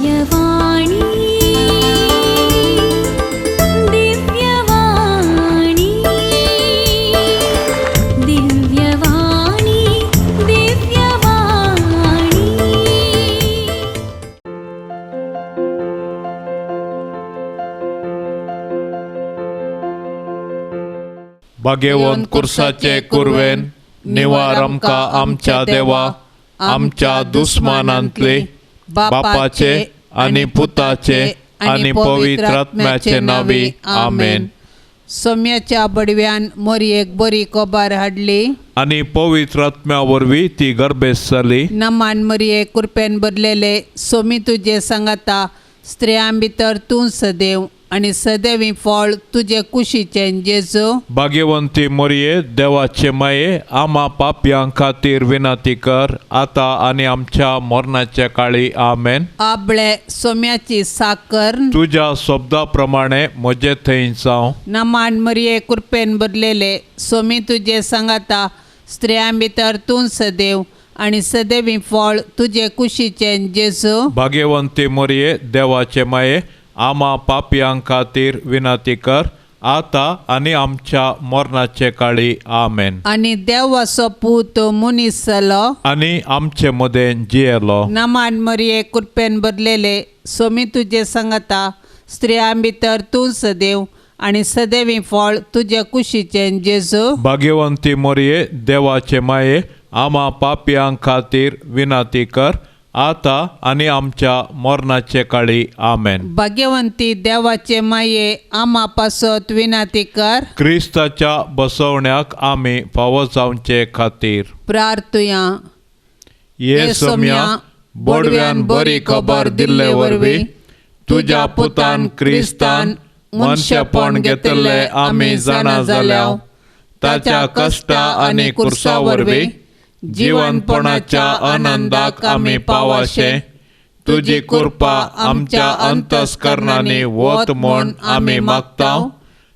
दिव्यवाणी दिव्यवाणी दिव्यवाणी दिव्यवाणी। भाग्यवंत कुर्साचे कुरवेन निवार आमकां आमच्या देवा आमच्या दुस्मानांतले बापाचे आनी पुताचे आनी पवित्र आत्म्याचे नावी आमेन। सोम्याच्या बडव्यान मोरयेक बरी कोबार हाडली आनी पवित्र आत्म्या वरवीं ती गर्भेस्त जाली। नमान मोरये कुरपेन भरलेले सोमी तुजे सांगाता स्त्रियां भितर तूं सदैव आनी सदैवी फळ तुजे कुशीचें जेजू। भाग्यवंती मोरये देवाचे माये आमा पापयां खातीर विनंती कर आतां आनी आमच्या मरणाच्या काळी आमेन। आबळे सोम्याची साकर तुज्या शब्दा प्रमाणे म्हजे थंय जावं। नमान मरिये कुरपेन भरलेले सोमी तुजे सांगाता स्त्रियां भितर तूं सदैव आनी सदैवी फळ तुजे कुशीचें जेजू। भाग्यवंती मोरये देवाचे माये आमा पापयां खातीर विनंती कर आतां आनी आमच्या मरणाचे काळी आमेन। आनी देवाचो पूत मनीस जालो आनी आमचे मदें जियेलो। नमान मरिये कुरपेन भरलेले सोमी तुजे सांगाता स्त्रियां भितर तूं सदैव आनी सदैवी फळ तुजे कुशीचें जेजू। भाग्यवंती मोरये देवाचे माये आमा पापयां खातीर विनंती कर आतां आनी आमच्या मरणाचे काळी आमेन। भाग्यवंती देवाचे माये आमा पासत विनंती कर। क्रिस्ताच्या बसवण्याक आमी फावो जावचे खातीर प्रार्थुया। ये सोम्या बोडव्यान बरी खबर दिल्ले वरवीं तुज्या पुतान क्रिस्तान मनशेपण घेतिल्लें आमी जाणा जाल्या। ताच्या कश्टा आनी कुर्सा वरवीं जिवनपणाच्या आनंदाक आमी पावाशे तुजी कृपा आमच्या अंतस्करणांनी वत म्हूण आमी मागता।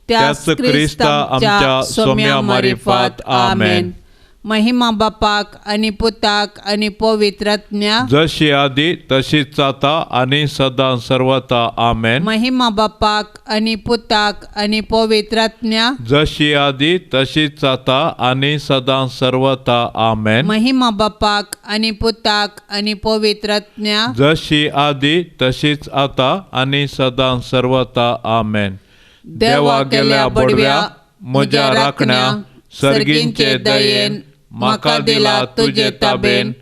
त्याच क्रिस्ता आमच्या सोम्या मारिफात आमेन। महिमा बापाक आनी पुताक आनी पवित्र आत्म्याक जशी आदी तशीच जाता आनी सदां सर्वता आमेन। महिमा बापाक आनी पुताक आनी पवित्र आत्म्याक जशी आदी तशीच जाता आनी सदां सर्वता आमेन। महिमा बापाक आनी पुताक आनी पवित्र आत्म्याक जशी आदी तशीच आता आनी सदां सर्वता आमेन। देवा गेल्या बडव्या म्हज्या राखण्या सर्गींचे दयेन म्हाका दिला तुजे ताबेन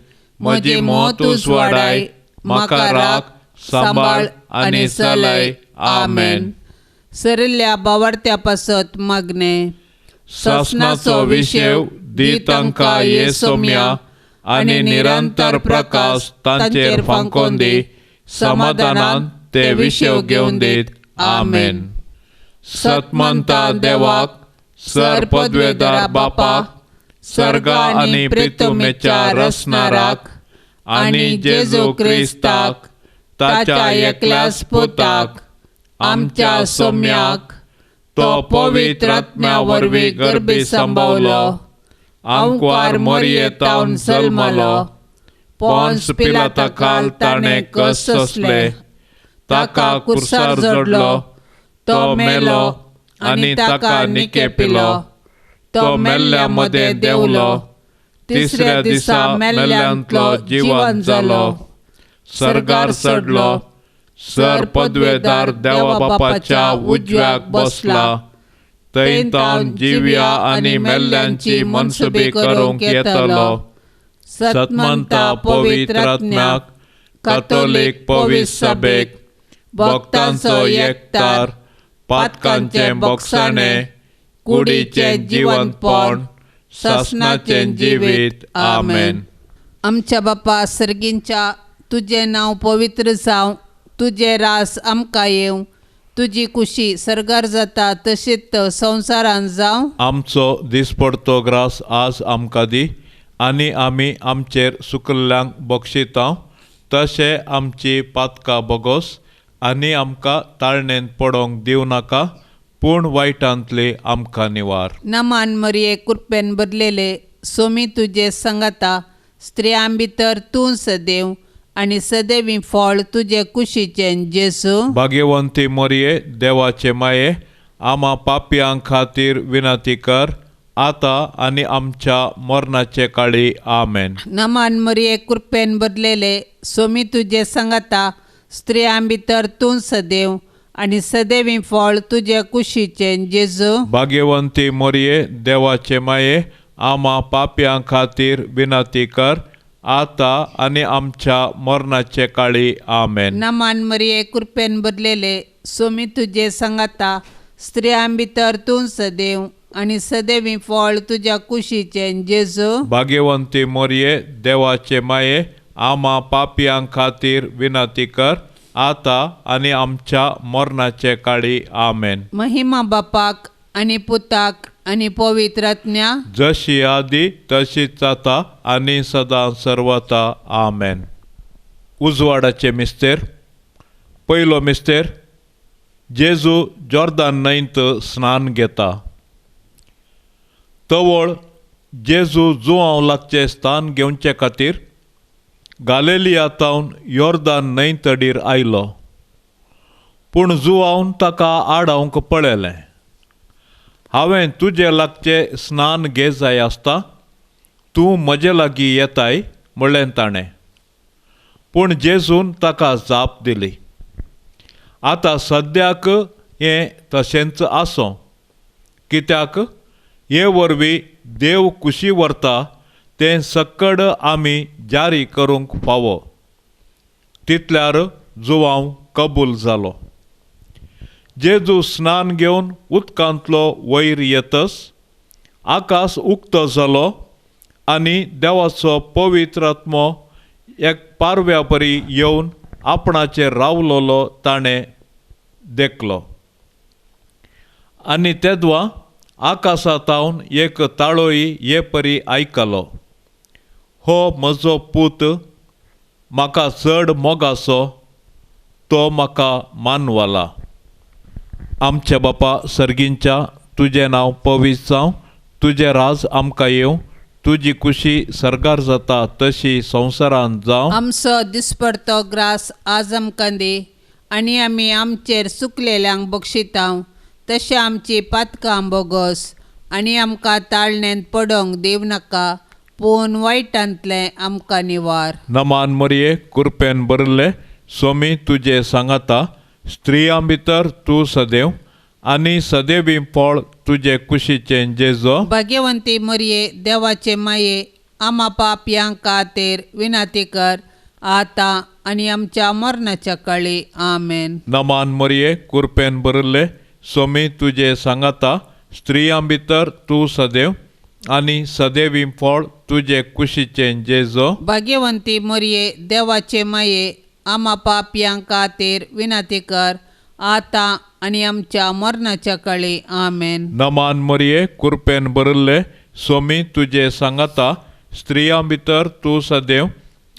म्हजी मोत उजवाडाय म्हाका राख सांबाळ आनी चलय आमेन। सरिल्ल्या बावडत्या पासत मागणे सासनाचो विशेव दी तांकां ये सोम्या आनी निरंतर प्रकाश तांचेर फांकोन दी समाधानान ते विशेव घेवन दीत आमेन। सतमंता देवाक सर पदवेदार बापाक सर्गा आनी प्रितुमेच्या रसनाराक आनी जेजू क्रिस्ताक ताच्या एकल्याच पुताक आमच्या सोम्याक तो पवित्र आत्म्या वरवीं गर्भी संभवलो आंकवार मोरये तावन जल्मलो पोन्स पिलाता खाल ताणें कस सोंसले ताका कुर्सार जोडलो तो मेलो आनी ताका निके पिलो तो मेल्ल्या मदें देंवलो तिसऱ्या दिसा मेल्ल्यांतलो जिवन जालो सर्गार चडलो सर पदवेदार देवा बापाच्या उजव्याक बसला थंय तावन जिव्या आनी मेल्ल्यांची मनसुबी करूंक येतलो। सतमंता पवित्र आत्म्याक कातोलीक पवित्र सभेक भक्तांचो एकतार पातकांचें बोगसाणें कुडीचें जिवनपण सासनाचें जिवीत आमेन। आमच्या बापा सर्गींच्या तुजें नांव पवित्र जावं तुजें रास आमकां येवं तुजी कुशी सर्गार जाता तशीच संवसारान जावं। आमचो दिसपडतो ग्रास आज आमकां दी आनी आमी आमचेर सुकल्ल्यांक बक्षिता तशें आमची पातकां बोगोस आनी आमकां ताळणेंत पडोंक दिवं नाका पूण वायटांतली आमकां निवार। नमान मरिये कुरपेन भरलेले सोमी तुजे सांगाता स्त्रियां भितर तूं सदैव आनी सदैवी फळ तुजे कुशीचें जेजू. भाग्यवंती मरिये देवाचे माये आमा पापयां खातीर विनंती कर आतां आनी आमच्या मरणाचे काळी. आमेन. नमान मरिये कृपेन भरलेले सोमी तुजे सांगाता स्त्रियां भितर तूं सदैव आनी सदैवी फळ तुजे कुशीचें जेजू. भाग्यवंती मरिये देवाचे माये आमा पापयां खातीर विनंती कर आतां आनी आमच्या मरणाचे काळी. आमेन. नमान मरिये कृपेन भरलेले सोमी तुजे सांगाता स्त्रियां भितर तूं सदैव आनी सदैवी फळ तुज्या कुशीचें जेजू. भाग्यवंती मरिये देवाचे माये आमा पापयां खातीर विनंती कर आतां आनी आमच्या मरणाचे काळी. आमेन. महिमा बापाक आनी पुताक आनी पवित्र आत्म्या जशी आदी तशीच जाता आनी सदां सर्वता. आमेन. उजवाडाचे मिस्तेर. पयलो मिस्तेर जेजू जॉर्दान न्हंयत स्नान घेता. तवळ जेजू जुआंव लागचें स्थान घेवचे खातीर गालेलिया तावन योर्दान न्हंय तडीर आयलो. पूण जुआवन ताका आडावंक पळयलें. हांवें तुजे लागचें स्नान घे जाय आसता तूं म्हजे लागीं येताय म्हणलें ताणें. पूण जेजून ताका जाप दिली, आतां सद्याक हें तशेंच आसूं, कित्याक हे वरवीं देव कुशी व्हरता तें सक्कड आमी जारी करूंक फावो. तितल्यार जुवांव कबूल जालो. जेजू स्नान घेवन उदकांतलो वयर येतस आकाश उक्तो जालो आनी देवाचो पवित्र आत्मो एक पारव्या परी येवन आपणाचेर रावलोलो ताणें देखलो. आनी तेदवा आकाशा तावन एक ताळोय हे परी आयकलो, हो म्हजो पूत म्हाका चड मोगाचो, तो म्हाका मानवला. आमच्या बापा सर्गींच्या तुजें नांव पवित्र जावं, तुजें राज आमकां येवं, तुजी कुशी सर्गार जाता तशी संवसारांत जावं. आमचो दिसपडतो ग्रास आज आमकां दी आनी आमी आमचेर चुकलेल्यांक बक्षितांव तशें आमची पातकां बोगस आनी आमकां ताळणेंत पडोंक दिव नाका पूण वायटांतलें आमकां निवार. नमान मरिये कृपेन भरिल्ले सोमी तुजे सांगाता, स्त्रियां भितर तूं सदैव आनी सदैवी फळ तुजे कुशीचें जेजो. भाग्यवंती मरिये देवाचे माये आमा पापयां खातीर विनंती कर आतां आनी आमच्या मरणाच्या काळी. आमेन. नमान मरिये कृपेन भरिल्ले सोमी तुजे सांगाता, स्त्रियां भितर तूं सदैव आनी सदैवी फळ तुजे कुशीचें जेजो. भाग्यवंती मरिये देवाचे माये आमा पापयां खातीर विनंती कर आतां आनी आमच्या मरणाच्या काळी. आमेन. नमान मरिये कृपेन भरिल्ले सोमी तुजे सांगाता, स्त्रियां भितर तूं सदैव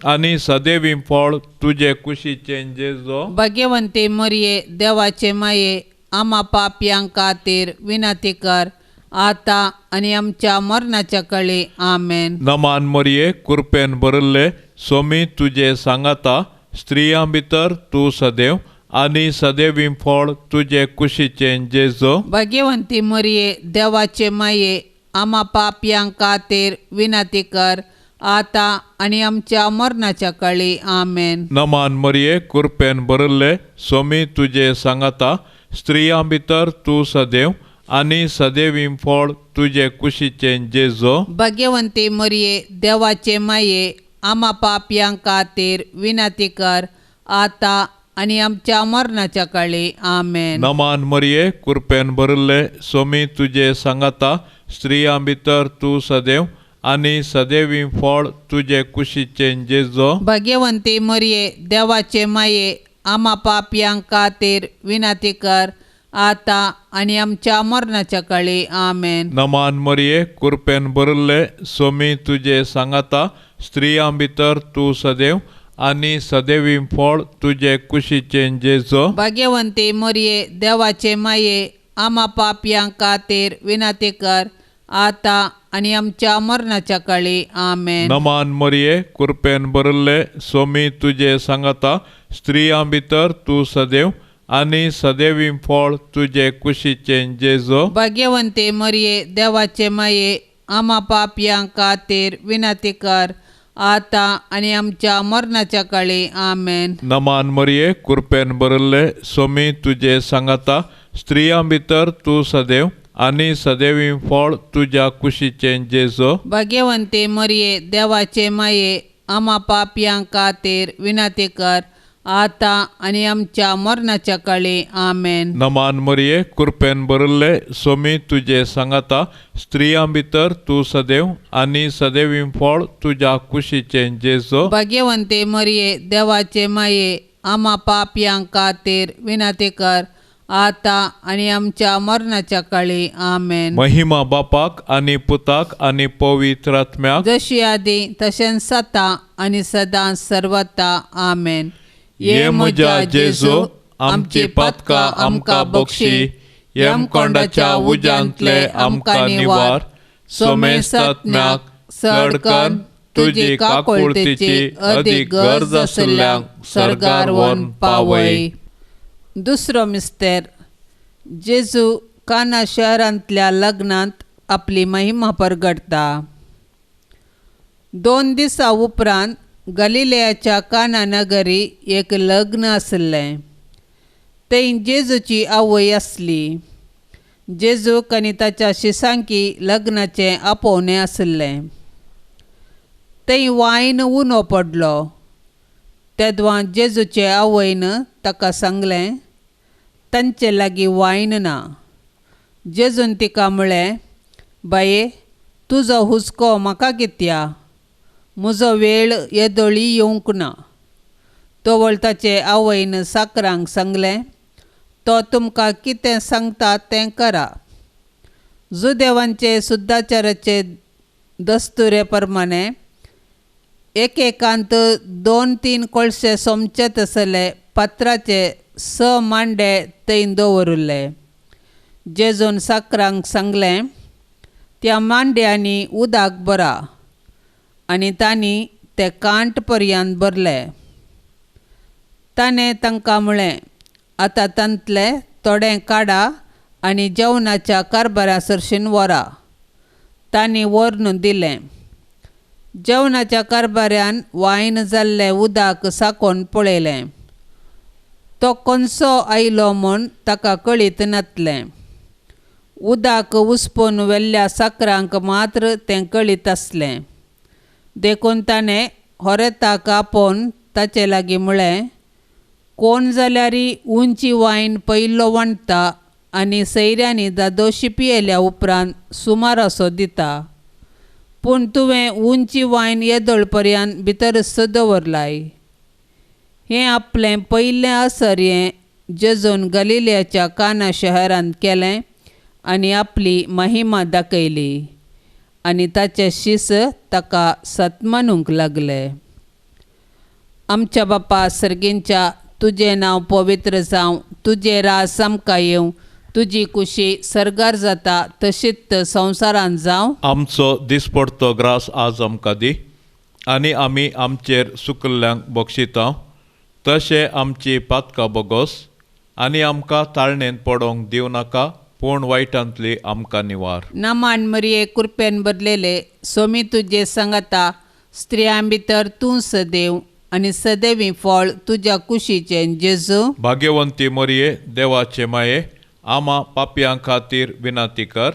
आनी सदैवी फळ तुजे कुशीचें जेजो. भाग्यवंती मरिये देवाचे माये आमा पापयां खातीर विनंती कर आतां आनी आमच्या मरणाच्या काळी. आमेन. नमान मरिये कृपेन भरिल्ले सोमी तुजे सांगाता, स्त्रियां भितर तूं सदैव आनी सदैवी फळ तुजे कुशीचें जेजो. भाग्यवंती मरिये देवाचे माये आमा पापयां खातीर विनंती कर आतां आनी आमच्या मरणाच्या काळी. आमेन. नमान मरिये कृपेन भरिल्ले सोमी तुजे सांगाता, स्त्रियां भितर तूं सदैव आनी सदैवी फळ तुजे कुशीचें जेजो. भाग्यवंती मरिये देवाचे माये आमा पापयां खातीर विनंती कर आतां आनी आमच्या मरणाच्या काळी. आमेन. नमान मरिये कृपेन भरिल्ले सोमी तुजे सांगाता, स्त्रियां भितर तूं सदैव आनी सदैवी फळ तुजे कुशीचें जेजो. भाग्यवंती मरिये देवाचे माये आमा पापयां खातीर विनंती कर आतां आनी आमच्या मरणाच्या काळी. आमेन. नमान मरिये कृपेन भरिल्ले सोमी तुजे सांगाता, स्त्रियां भितर तूं सदैव आनी सदैवी फळ तुजे कुशीचें जेजो. भाग्यवंती मरिये देवाचे माये आमा पापयां खातीर विनंती कर आतां आनी आमच्या मरणाच्या काळी. आमेन. नमान मरिये, कृपेन भरिल्ले, स्वामी तुजे सांगाता, स्त्रियां भितर तूं सदैव आनी सदैवी फळ तुजे कुशीचें जेजो. भाग्यवंते मरिये, देवाचे माये, आमा पापयां खातीर विनंती कर, आतां आनी आमच्या मरणाच्या काळी. आमेन. नमान मरिये, कृपेन भरिल्ले, स्वामी तुजे सांगाता, स्त्रियां भितर तूं सदैव आनी सदैवी फळ तुज्या कुशीचें जेजो. भाग्यवंते मरिये, देवाचे माये, आमा पापयां खातीर विनंती कर, आतां आनी आमच्या मरणाच्या काळी. आमेन. नमान मरिये, कृपेन भरिल्ले, स्वामी तुजे सांगाता, स्त्रियां भितर तूं सदैव आनी सदैवी फळ तुज्या कुशीचें जेजो. भाग्यवंते मरिये, देवाचे माये, आमा पापयां खातीर विनंती कर, आतां आनी आमच्या मरणाच्या काळी. आमेन. महिमा बापाक आनी पुताक आनी पवित्र आत्म्याक, जशी आदी तशेंच आतां आनी सदां सर्वता. आमेन. ये म्हज्या जेजू, आमची पातकां आमकां बक्षी, यमकोंडाच्या उज्यांतले आमकां निवार, सोमेस्तात्म्याक चडकन तुजी काकुळतीची अदीक गरज आशिल्ल्यांक सर्गार व्हरून पावय. दुसरो मिस्तेर. जेजू काना शहरांतल्या लग्नांत आपली महिमा परगटता. 2 दिसां उपरांत गलिलेयाच्या काना नगरी एक लग्न आसलें. थंय जेजूची आवय आसली. जेजूक आनी ताच्या शिसांकी लग्नाचें आपोवणें आसलें. थंय वायन उणो पडलो. तेदवां जेजूचे आवयन ताका सांगलें, तांचे लागीं वायन ना. जेजून तिका म्हळें, बाये, तुजो हुस्को म्हाका कित्या, म्हजो वेळ येदोळी येवंक ना. तवळ ताचे आवयन साकरांक सांगलें, तो तुमकां कितें सांगता तें करा. जुदेवांचे सुद्दाचाराचे दस्तुरे प्रमाणे एकेकांत 2-3 कोळशे सोमचे तसले पत्राचे 6 मांडे थंय दवरिल्ले. जेजून साकरांक सांगलें, त्या मांड्यांनी उदक भरा, आनी तांणी ते कांट पर्यंत भरले. ताणें तांकां म्हळें, आतां तांतले थोडें काडा आनी जेवणाच्या कारभारा सरशीन व्हरा. तांणी व्हरून दिलें. जेवणाच्या कारभाऱ्यान वायन जाल्लें उदक साकोवन पळयलें. तो कोनसो आयलो म्हूण ताका कळीत नासलें. उदक उसपून व्हेल्ल्या साकरांक मात्र तें कळीत आसलें. देखून ताणें होरेताक आपोवन ताचे लागीं म्हळें, कोण जाल्यार उंची वायन पयलो वांट्टा आनी सैऱ्यांनी दादोशी पियेल्या उपरांत सुमारासो दिता, पूण तुवें उंची वायन येदोळ पर्यंत भितरच दवरलाय. हें आपलें पयलें असर हें जेजून गलिलियाच्या काना शहरांत केलें आनी आपली महिमा दाखयली, आनी ताचे शीस ताका सत्मानूंक लागले. आमच्या बापा सर्गींच्या, तुजें नांव पवित्र जावं, तुजें राज आमकां येवं, तुजी कुशी सर्गार जाता तशीच संवसारांत जावं. आमचो दिसपडतो ग्रास आज आमकां दी, आनी आमी आमचेर सुकल्ल्यांक बक्षिता तशें आमची पातकां बोगोस, आनी आमकां ताळणेंत पडोवंक दिवं नाका, पूण वायटांतली आमकां निवार. नमान मरिये, कृपेन भरलेले, स्वामी तुजे सांगाता, स्त्रियां भितर तूं सदैव आनी सदैवी फळ तुज्या कुशीचें जेजू. भाग्यवंती मरिये, देवाचे माये, आमा पापयां खातीर विनंती कर,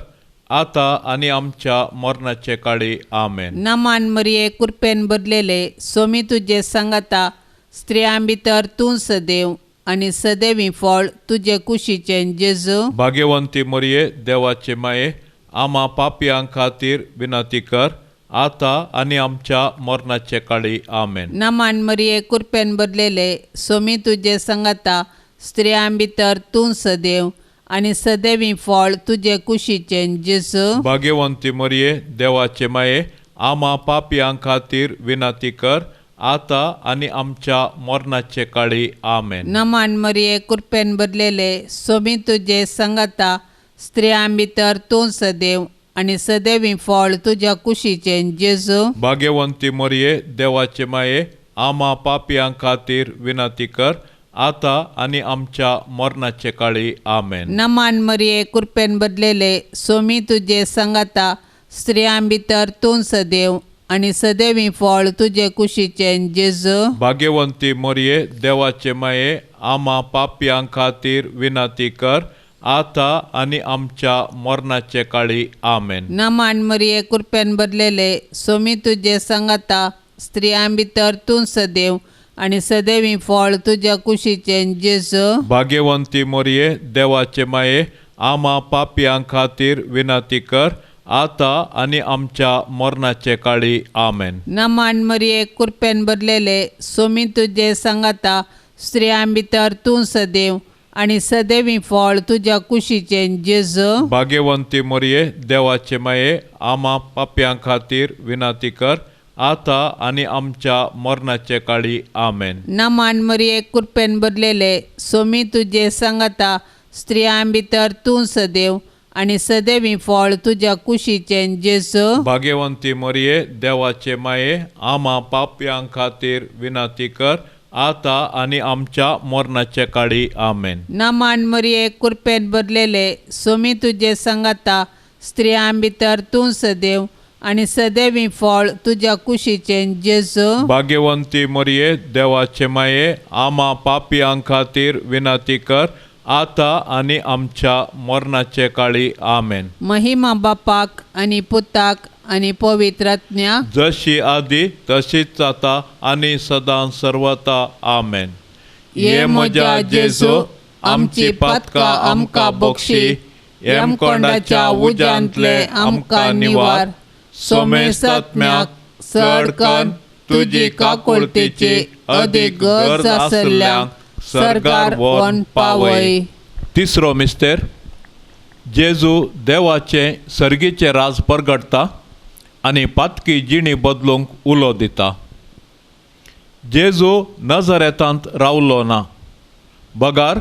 आतां आनी आमच्या मरणाचे काळी. आमेन. नमान मरिये, कृपेन भरलेले, स्वामी तुजे सांगाता, स्त्रियां भितर तूं सदैव आनी सदैवी फळ तुजे कुशीचें जेजू. भाग्यवंती मरिये, देवाचे माये, आमा पापयां खातीर विनंती कर, आतां आनी आमच्या मरणाचे काळी. आमेन. नमान मरिये, कृपेन भरलेले, स्वामी तुजे सांगाता, स्त्रियां भितर तूं सदैव आनी सदैवी फळ तुजे कुशीचें जेजू. भाग्यवंती मरिये, देवाचे माये, आमा पापयां खातीर विनंती कर, आतां आनी आमच्या मरणाचे काळी. आमेन. नमान मरिये, कृपेन भरलेले, स्वामी तुजे सांगाता, स्त्रियां भितर तूं सदैव आनी सदैवी फळ तुज्या कुशीचें जेजू. भाग्यवंती मरिये देवाचे माये, आमा पापयां खातीर विनंती कर आतां आनी आमच्या मरणाचे काळी. आमेन. नमान मरिये, कृपेन बदलेले, सोमी तुजे संगाता, स्त्रियां भितर तूं सदैव आनी सदैवी फळ तुजे कुशीचें जेजू. भाग्यवंती मरिये देवाचे माये, आमा पापयां खातीर विनंती कर आतां आनी आमच्या मरणाचे काळी. आमेन. नमान मरिये, कृपेन बदलेले, सोमी तुजे संगाता, स्त्रियां भितर तूं सदैव आनी सदैवी फळ तुज्या कुशीचें जेजू. भाग्यवंती मरिये देवाचे माये, आमा पापयां खातीर विनंती कर आतां आनी आमच्या मरणाचे काळी. आमेन. नमान मरिये, कृपेन बदलेले, सोमी तुजे संगाता, स्त्रियां भितर तूं सदैव आनी सदैवी फळ तुज्या कुशीचें जेजू. भाग्यवंती मरिये देवाचे माये, आमा पापयां खातीर विनंती कर आतां आनी आमच्या मरणाचे काळी. आमेन. नमान मरिये, कृपेन बदलेले, सोमी तुजे संगाता, स्त्रियां भितर तूं सदैव आनी सदैवी फळ तुज्या कुशीचें जेजू. भाग्यवंती मरिये देवाचे माये, आमा पापयां खातीर विनंती कर आतां आनी आमच्या मरणाचे काळी. आमेन. नमान मरिये, कृपेन बदलेले, सोमी तुजे संगाता, स्त्रियां भितर तूं सदैव आनी सदैवी फळ तुज्या कुशीचें जेजू. भाग्यवंती मरिये देवाचे माये, आमा पापयां खातीर विनंती कर आतां आनी आमच्या मरणाचे काळी. आमेन. महिमा बापाक आनी पुताक आनी पवित्र आत्म्याक, जशी आदी तशीच आतां आनी सदां सर्वता. आमेन. ये म्हज्या जेजू, आमची पातकां आमकां बक्षी, यमकोंडाच्या उज्यांतले आमकां निवार, सोमेस्तात्म्याक चड कन्न तुजी काकुळतेची अदीक गरज आसल्ल्यांक सर्गार व्हरून पावय. तिसरो मिस्तेर, जेजू देवाचें सर्गीचें राज परगटता आनी पातकी जिणी बदलूंक उलो दिता. जेजू नजरेतांत रावलो ना, बगार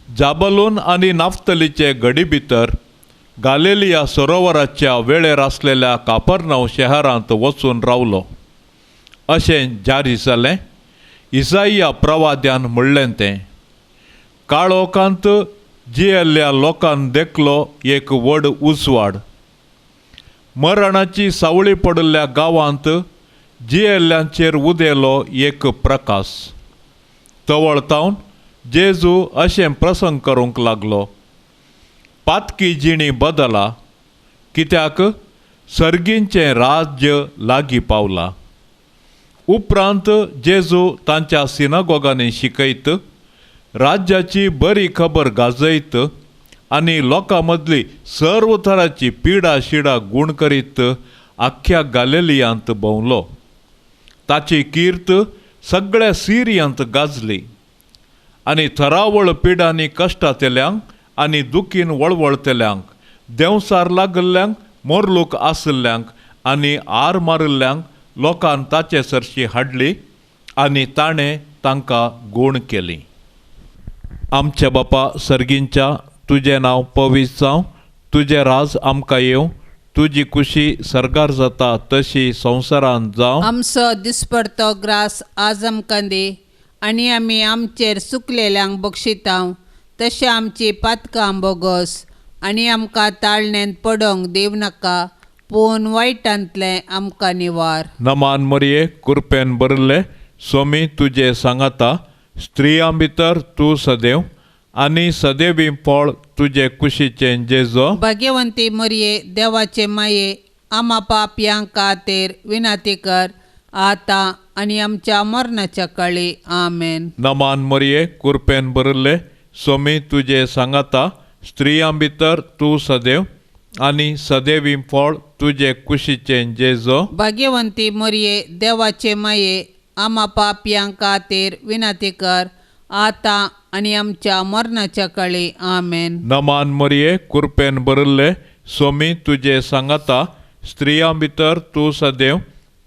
जाबलून आनी नाफ्तलीचे घडी भितर गालेलिया सरोवराच्या वेळेर आसलेल्या कापरनाव शहरांत वचून रावलो. अशें जारी जालें इसाईया प्रवाद्यान म्हणलें तें. काळोखांत जियेल्ल्या लोकान देखलो एक व्हड उजवाड. मरणाची सावळी पडिल्ल्या गांवांत जियेल्ल्यांचेर उदेलो एक प्रकाश. तवळतावन जेजू अशें प्रसंग करूंक लागलो, पातकी जिणी बदला, कित्याक सर्गींचें राज्य लागीं पावलां. उपरांत जेजू तांच्या सिनागोगांनी शिकयत, राज्याची बरी खबर गाजयत आनी लोकां मदली सर्व तराची पिडा शिडा गूण करीत आख्ख्या गालेलियांत भोंवलो. ताची कीर्त सगळ्या सिरियांत गाजली आनी थरावळ पिडांनी कश्टांतल्यांक आनी दुखीन वळवळतल्यांक, देंवसार लागल्ल्यांक, मोरलूक आशिल्ल्यांक आनी आर मारिल्ल्यांक लोकान ताचे सरशी हाडली आनी ताणें तांकां गूण केली. आमच्या बापा सर्गींच्या, तुजें नांव पवित्र जावं, तुजें राज आमकां येवं, तुजी कुशी सर्गार जाता तशी संवसारांत जावं. आमचो दिसपडतो ग्रास आज आमकां दी आनी आमी आमचेर चुकलेल्यांक बक्षितांव तशें आमची पातकां बोगस आनी आमकां ताळणेंत पडोंक दिव नाका, पूण वायटांतलें आमकां निवार. नमान मरिये, कृपेन भरिल्ले, स्वामी तुजे सांगाता, स्त्रियां भितर तूं सदैव आनी सदैवी फळ तुजे कुशीचें जेजो. भाग्यवंती मरिये, देवाचे माये, आमा पापयां खातीर विनंती कर आतां आनी आमच्या मरणाच्या काळी. आमेन. नमान मरिये, कृपेन भरिल्ले, स्वामी तुजे सांगाता, स्त्रियां भितर तूं सदैव आनी सदैवी फळ तुजे कुशीचें जेजो. भाग्यवंती मरिये, देवाचे माये, आमा पापयां खातीर विनंती कर आतां आनी आमच्या मरणाच्या काळी. आमेन. नमान मरिये, कृपेन भरिल्ले, स्वामी तुजे सांगाता, स्त्रियां भितर तूं सदैव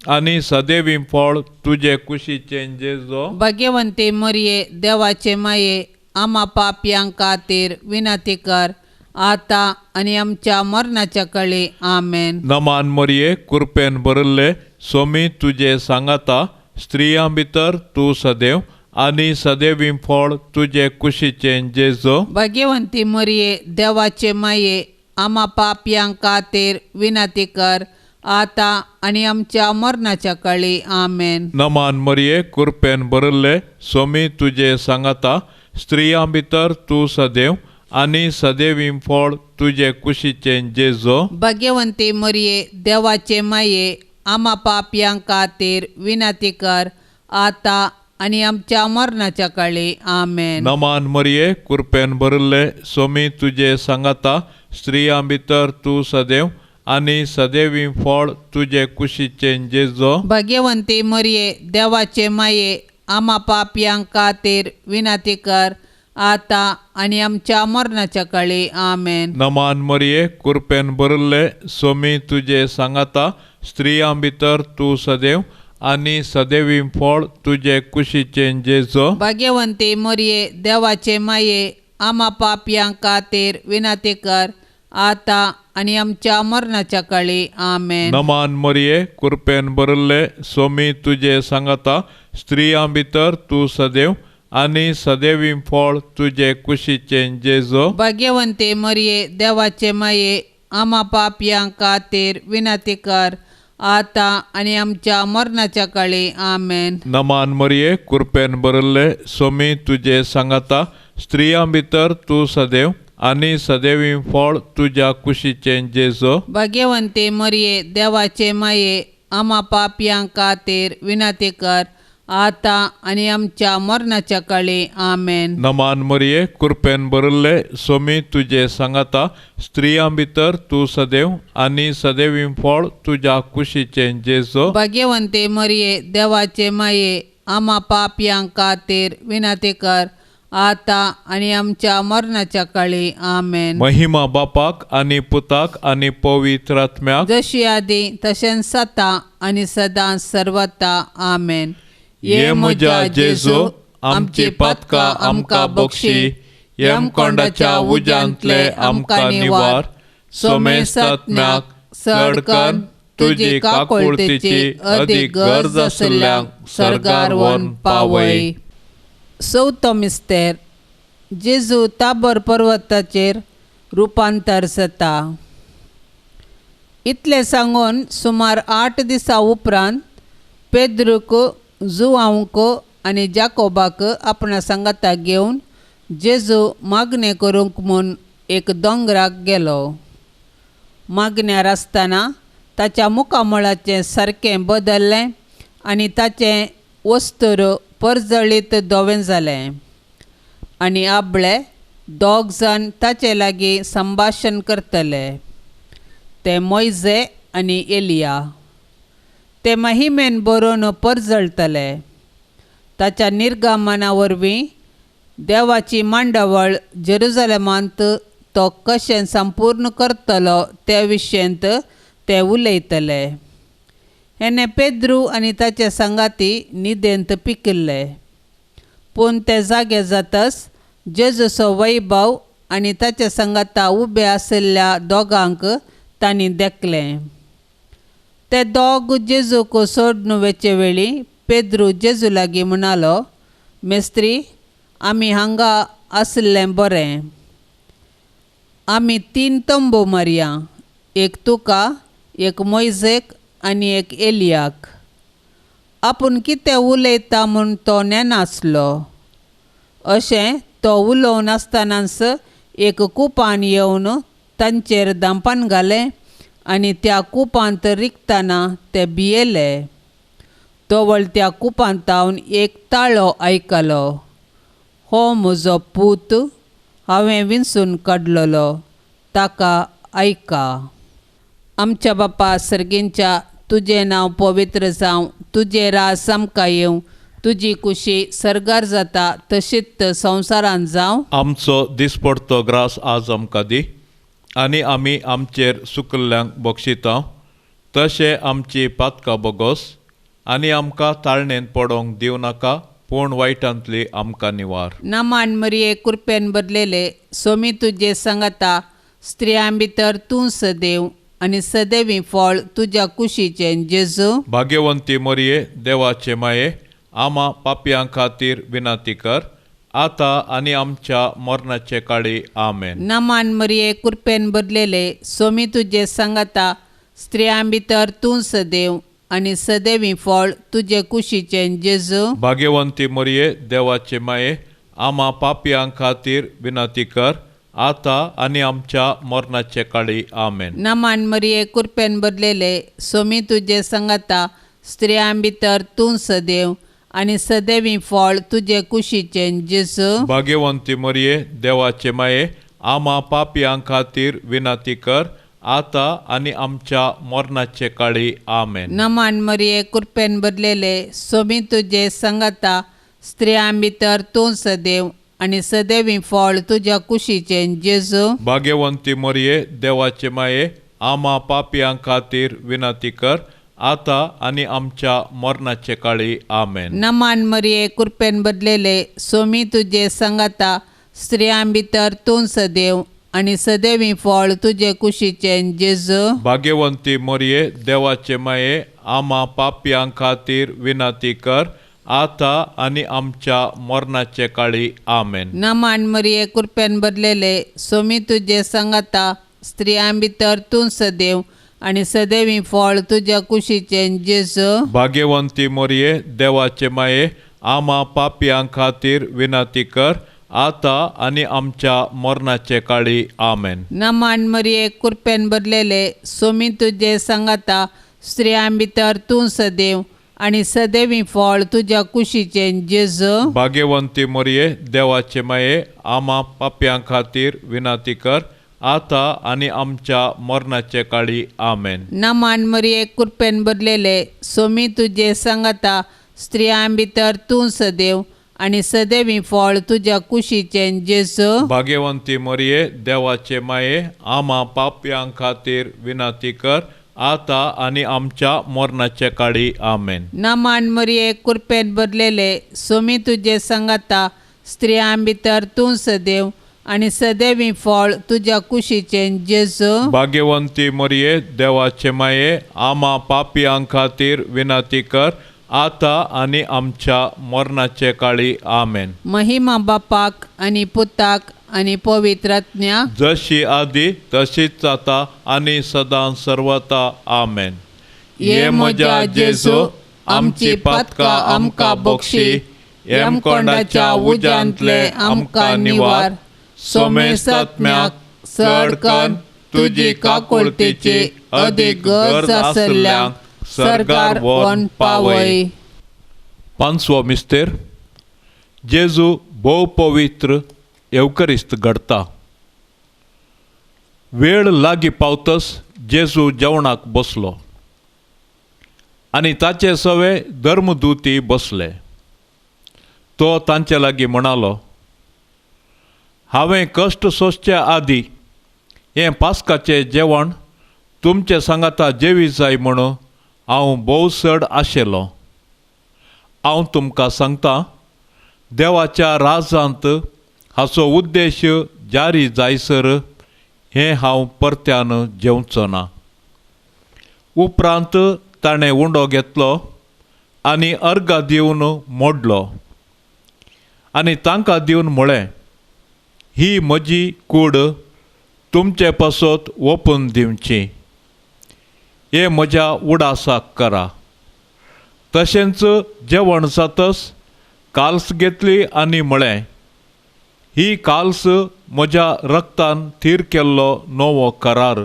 आनी सदैवी फळ तुजे कुशीचें जेजो. भाग्यवंती मरिये, देवाचे माये, आमा पापयां खातीर विनंती कर आतां आनी आमच्या मरणाच्या कळी. आमेन. नमान मरिये, कृपेन भरिल्ले, स्वामी तुजे सांगाता, स्त्रियां भितर तूं सदैव आनी सदैवी फळ तुजे कुशीचें जेजू. भाग्यवंती मरिये, देवाचे माये, आमा पापयां खातीर विनंती कर, आतां आनी आमच्या मरणाच्या कळी. आमेन. नमान मरिये, कृपेन भरिल्ले, स्वामी तुजे सांगाता, स्त्रियां भितर तूं सदैव आनी सदैवी फळ तुजे कुशीचें जेजू. भाग्यवंती मरिये, देवाचे माये, आमा पापयां खातीर विनंती कर, आतां आनी आमच्या मरणाच्या काळी. आमेन. नमान मरिये, कृपेन भरिल्ले, स्वामी तुजे सांगाता, स्त्रियां भितर तूं सदैव आनी सदैवी फळ तुजे कुशीचें जेजू. भाग्यवंती मरिये, देवाचे माये, आमा पापयां खातीर विनंती कर, आतां आनी आमच्या मरणाच्या काळी. आमेन. नमान मरिये, कृपेन भरिल्ले, स्वामी तुजे सांगाता, स्त्रियां भितर तूं सदैव आनी सदैवी फळ तुजे कुशीचें जेजू. भाग्यवंती मरिये, देवाचे माये, आमा पापयां खातीर विनंती कर, आतां आनी आमच्या मरणाच्या काळी. आमेन. नमान मरिये, कृपेन भरिल्ले, स्वामी तुजे सांगाता, स्त्रियां भितर तूं सदैव आनी सदैवी फळ तुजे कुशीचें जेजू. भाग्यवंती मरिये, देवाचे माये, आमा पापयां खातीर विनंती कर, आतां आनी आमच्या मरणाच्या काळी. आमेन. नमान मरिये, कृपेन भरिल्ले, स्वामी तुजे सांगाता, स्त्रियां भितर तूं सदैव आनी सदैवी फळ तुज्या कुशीचें जेजू. भाग्यवंती मरिये, देवाचे माये, आमा पापयां खातीर विनंती कर, आतां आनी आमच्या मरणाच्या काळी. आमेन. नमान मरिये, कृपेन भरिल्ले, स्वामी तुजे सांगाता, स्त्रियां भितर तूं सदैव आनी सदैवी फळ तुज्या कुशीचें जेजू. भाग्यवंती मरिये, देवाचे माये, आमा पापयां खातीर विनंती कर, आतां आनी आमच्या मरणाच्या काळी. आमेन. महिमा बापाक आनी पुताक आनी पवित्र आत्म्याक, जशी आदी तशेंच सता आनी सदां सर्वता. आमेन. ये म्हज्या जेजू, आमची पातकां आमकां बक्षी, यमकोंडाच्या उज्यांतले आमकां निवार, सोमेस्तात्म्याक चडकन तुजी काकुळतीची अदीक गरज आशिल्ल्यांक सर्गार व्हरून पावय. चवथो मिस्तेर. जेजू ताबर पर्वताचेर रुपांतर जाता. इतलें सांगून सुमार 8 दिसां उपरांत पेद्रूक, जुआंवक आनी जाकोबाक आपणा सांगाता घेवन जेजू मागणें करूंक म्हूण एक दोंगराक गेलो. मागण्यार आसतना ताच्या मुखामळाचें सारकें बदल्लें आनी ताचें वस्त्र परजळीत धवें जालें आनी आपले दोग जाण ताचे लागीं संभाशण करतले, ते मोयजे आनी एलिया. ते महिमेन बरोवन परजळटले. ताच्या निर्गमना वरवीं देवाची मांडावळ जेरुजलेमांत तो कशें संपूर्ण करतलो त्या विशयंत ते उलयतले. हेणे पेद्रू आनी ताचे सांगाती न्हिदेंत पिकिल्ले, पूण ते जागे जातच जेजूचो वैभव आनी ताचे सांगाता उबे आशिल्ल्या दोगांक तांणी देखलें. ते दोग जेजूक सोडून वचचे वेळी पेद्रू जेजू लागीं म्हणालो, मेस्त्री, आमी हांगा आशिल्लें बरें. आमी 3 तंबू मारया, एक तुका, एक मोयजेक आनी एक एलियाक. आपूण कितें उलयता म्हूण तो नेनासलो. अशें तो उलोवन आसतनाच एक कुपान येवन तांचेर धांपान घालें आनी त्या कुपांत रिगतना ते भियेले. तवळ त्या कुपांतावन एक ताळो आयकलो, हो म्हजो पूत, हांवें विंचून काडलेलो, ताका आयका. आमच्या बापा सर्गींच्या, तुजें नांव पवित्र जावं, तुजें राज आमकां येवं, तुजी कुशी सर्गार जाता तशीच संवसारांत जावं. आमचो दिसपडतो ग्रास आज आमकां दी आनी आमी आमचेर सुकल्ल्यांक बक्षिता तशें आमची पातकां बोगोस आनी आमकां ताळणेंत पडोंक दिवं नाका, पूण वायटांतली आमकां निवार. नामान मरिये, कृपेन बदलेले, सोमी तुजे सांगाता, स्त्रियां भितर तूं सदैव आनी सदैवी फळ तुज्या कुशीचें जेजू. भाग्यवंती मरिये, देवाचे माये, आमा पापयां खातीर विनंती कर, आतां आनी आमच्या मरणाचे काळी. आमेन. नमान मरिये, कृपेन भरलेले, सोमी तुजे सांगाता, स्त्रियां भितर तूं सदैव आनी सदैवी फळ तुजे कुशीचें जेजू. भाग्यवंती मरिये, देवाचे माये, आमा पापयां खातीर विनंती कर, आतां आनी आमच्या मरणाचे काळी. आमेन. नमान मरिये, कृपेन भरलेले, सोमी तुजे सांगाता, स्त्रियां भितर तूं सदैव आनी सदैवी फळ तुजे कुशीचें जेजू. भाग्यवंती मरिये, देवाचे माये, आमा पापयां खातीर विनंती कर, आतां आनी आमच्या मरणाचे काळी. आमेन. नमान मरिये, कृपेन भरलेले, सोमी तुजे सांगाता, स्त्रियां भितर तूं सदैव आनी सदैवी फळ तुज्या कुशीचें जेजू. भाग्यवंती मरिये, देवाचे माये, आमा पापयां खातीर विनंती कर, आतां आनी आमच्या मरणाचे काळी. आमेन. नमान मरिये, कृपेन भरलेले, सोमी तुजे सांगाता, स्त्रियां भितर तूं सदैव आनी सदैवी फळ तुजे कुशीचें जेजू. भाग्यवंती मरिये, देवाचे माये, आमा पापयां खातीर विनंती कर, आतां आनी आमच्या मरणाचे काळी. आमेन. नमान मरिये, कृपेन भरलेले, सोमी तुजे सांगाता, स्त्रियां भितर तूं सदैव आनी सदैवी फळ तुज्या कुशीचें जेजू. भाग्यवंती मरिये, देवाचे माये, आमा पापयां खातीर विनंती कर, आतां आनी आमच्या मरणाचे काळी. आमेन. नमान मरिये, कृपेन भरलेले, सोमी तुजे सांगाता, स्त्रियां भितर तूं सदैव आनी सदैवी फळ तुज्या कुशीचें जेजू. भाग्यवंती मरिये, देवाचे माये, आमा पापयां खातीर विनंती कर, आतां आनी आमच्या मरणाचे काळी. आमेन. नमान मरिये, कृपेन भरलेले, सोमी तुजे सांगाता, स्त्रियां भितर तूं सदैव आनी सदैवी फळ तुज्या कुशीचें जेजू. भाग्यवंती मरिये, देवाचे माये, आमा पापयां खातीर विनंती कर, आतां आनी आमच्या मरणाचे काळी. आमेन. नमान मरिये, कृपेन भरलेले, सोमी तुजे सांगाता, स्त्रियां भितर तूं सदैव आनी सदैवी फळ तुज्या कुशीचें जेजू. भाग्यवंती मरिये, देवाचे माये, आमा पापयां खातीर विनंती कर, आतां आनी आमच्या मरणाचे काळी. आमेन. महिमा बापाक आनी पुताक आनी पवित्र आत्म्याक, जशी आदी तशीच आतां आनी सदां सर्वता. आमेन. ये म्हज्या जेजू, आमची पातकां आमकां बक्षी, यमकोंडाच्या उज्यांतले आमकां निवार, सोमेसात्म्याक चड कन्न तुजी काकुळतेची अदीक गरज आसल्ल्यांक सरकार व्हरून पावय. पांचवो मिस्तेर. जेजू भोव पवित्र येवकरिस्त घडता. वेळ लागीं पावतस जेजू जेवणाक बसलो आनी ताचे सवे धर्मदूती बसले. तो तांचे लागीं म्हणालो, हांवें कश्ट सोंसचे आदी हें पास्काचें जेवण तुमचे सांगाता जेवी जाय म्हणून हांव भोव चड आशिल्लो. हांव तुमकां सांगता, देवाच्या राजांत हाचो उद्देश जारी जायसर हें हांव परत्यान जेवचो ना. उपरांत ताणें उंडो घेतलो आनी अर्घा दिवन मोडलो आनी तांकां दिवन म्हळें, ही म्हजी कूड तुमचे पासत ओपून दिवची, हें म्हज्या उडासाक करा. तशेंच जेवण जातस काल्स घेतली आनी म्हळें, ही काल्स म्हज्या रक्तान थीर केल्लो नवो करार,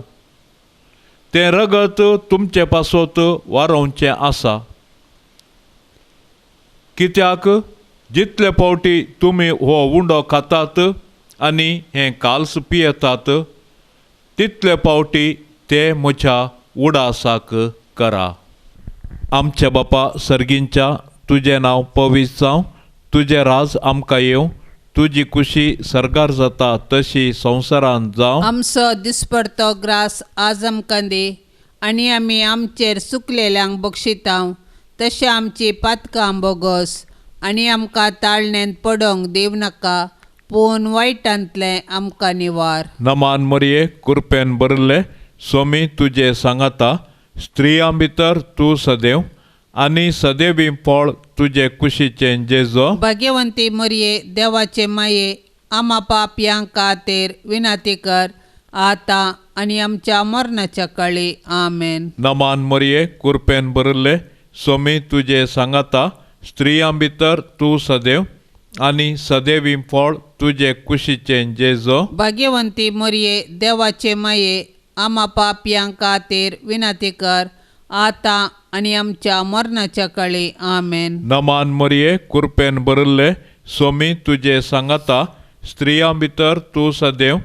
तें रगत तुमचे पासत वारोवचें आसा. कित्याक जितले फावटी तुमी हो उंडो खातात आनी हें काल्स पियेतात तितले फावटी ते म्हज्या उडासाक करा. आमच्या बापा सर्गींच्या, तुजें नांव पवित्र जावं, तुजें राज आमकां येवं, तुजी कुशी सर्गार जाता तशी संवसारांत जावं. आमचो दिसपडतो ग्रास आज आमकां दी आनी आमी आमचेर सुकलेल्यांक बक्षितांव तशें आमची पातकां बोगस आनी आमकां ताळणेंत पडोंक दिवं नाका, पूण वायटांतलें आमकां निवार. नमान मरये, कृपेन भरिल्ले, स्वामी तुजे सांगाता, स्त्रियां भितर तूं सदैव आनी सदैवी फळ तुजे कुशीचें जेजो. भाग्यवंती मरये, देवाचे माये, आमा पापयां खातीर विनंती कर, आतां आनी आमच्या मरणाच्या काळी. आमेन. नमान मरये, कृपेन भरिल्ले, स्वामी तुजे सांगाता, स्त्रियां भितर तूं सदैव आनी सदैवी फळ तुजे कुशीचें जेजो. भाग्यवंती मरये, देवाचे माये, आमा पापयां खातीर विनंती कर, आतां आनी आमच्या मरणाच्या काळी. आमेन. नमान मरये, कृपेन भरिल्ले, स्वामी तुजे सांगाता, स्त्रियां भितर तूं सदैव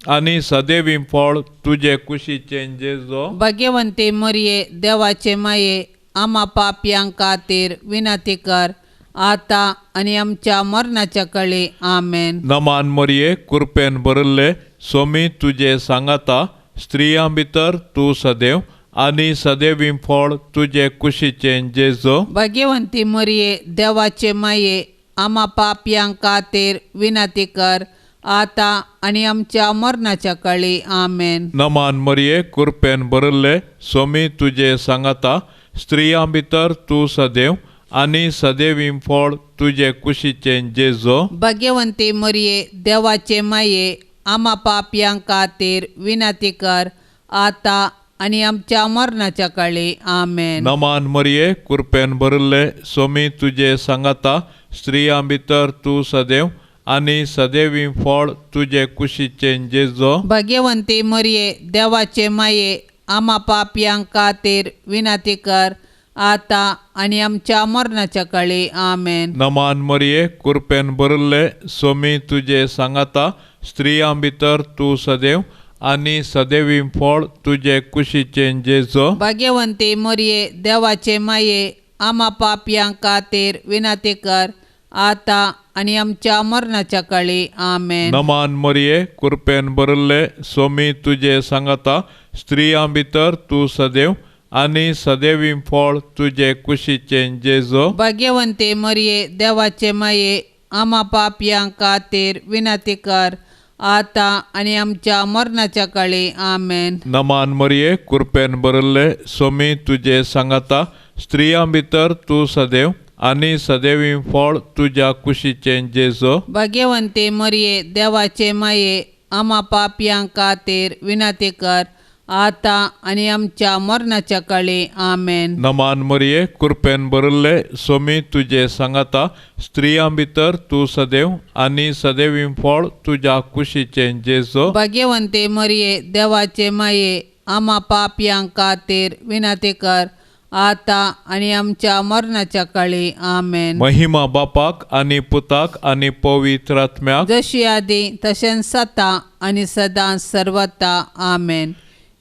आनी सदैवी फळ तुजे कुशीचें जेजो. भाग्यवंती मरये, देवाचे माये, आमा पापयां खातीर विनंती कर, आतां आनी आमच्या मरणाच्या काळी. आमेन. नमान मरये, कृपेन भरिल्ले, स्वामी तुजे सांगाता, स्त्रियां भितर तूं सदैव आनी सदैवी फळ तुजे कुशीचें जेजो. भाग्यवंती मरये, देवाचे माये, आमा पापयां खातीर विनंती कर, आतां आनी आमच्या मरणाच्या काळी. आमेन. नमान मरये, कृपेन भरिल्ले, स्वामी तुजे सांगाता, स्त्रियां भितर तूं सदैव आनी सदैवी फळ तुजे कुशीचें जेजो. भाग्यवंती मरये, देवाचे माये, आमा पापयां खातीर विनंती कर, आतां आनी आमच्या मरणाच्या काळी. आमेन. नमान मरये, कृपेन भरिल्ले, स्वामी तुजे सांगाता, स्त्रियां भितर तूं सदैव आनी सदैवी फळ तुजे कुशीचें जेजो. भाग्यवंती मरये, देवाचे माये, आमा पापयां खातीर विनंती कर, आतां आनी आमच्या मरणाच्या काळी. आमेन. नमान मरये, कृपेन भरिल्ले, स्वामी तुजे सांगाता, स्त्रियां भितर तूं सदैव आनी सदैवी फळ तुजे कुशीचें जेजो. भाग्यवंती मरये, देवाचे माये, आमा पापयां खातीर विनंती कर, आतां आनी आमच्या मरणाच्या काळी. आमेन. नमान मरये, कृपेन भरिल्ले, स्वामी तुजे सांगाता, स्त्रियां भितर तूं सदैव आनी सदैवी फळ तुजे कुशीचें जेजो. भाग्यवंती मरये, देवाचे माये, आमा पापयां खातीर विनंती कर, आतां आनी आमच्या मरणाच्या काळी. आमेन. नमान मरये, कृपेन भरिल्ले, स्वामी तुजे सांगाता, स्त्रियां भितर तूं सदैव आनी सदैवी फळ तुज्या कुशीचें जेजो. भाग्यवंती मरये, देवाचे माये, आमा पापयां खातीर विनंती कर, आतां आनी आमच्या मरणाच्या काळी. आमेन. नमान मरये, कृपेन भरिल्ले, स्वामी तुजे सांगाता, स्त्रियां भितर तूं सदैव आनी सदैवी फळ तुज्या कुशीचें जेजो. भाग्यवंती मरये, देवाचे माये, आमा पापयां खातीर विनंती कर, आतां आनी आमच्या मरणाच्या काळी. आमेन. महिमा बापाक आनी पुताक आनी पवित्र आत्म्याक, जशी आदी तशेंच सता आनी सदां सर्वता. आमेन.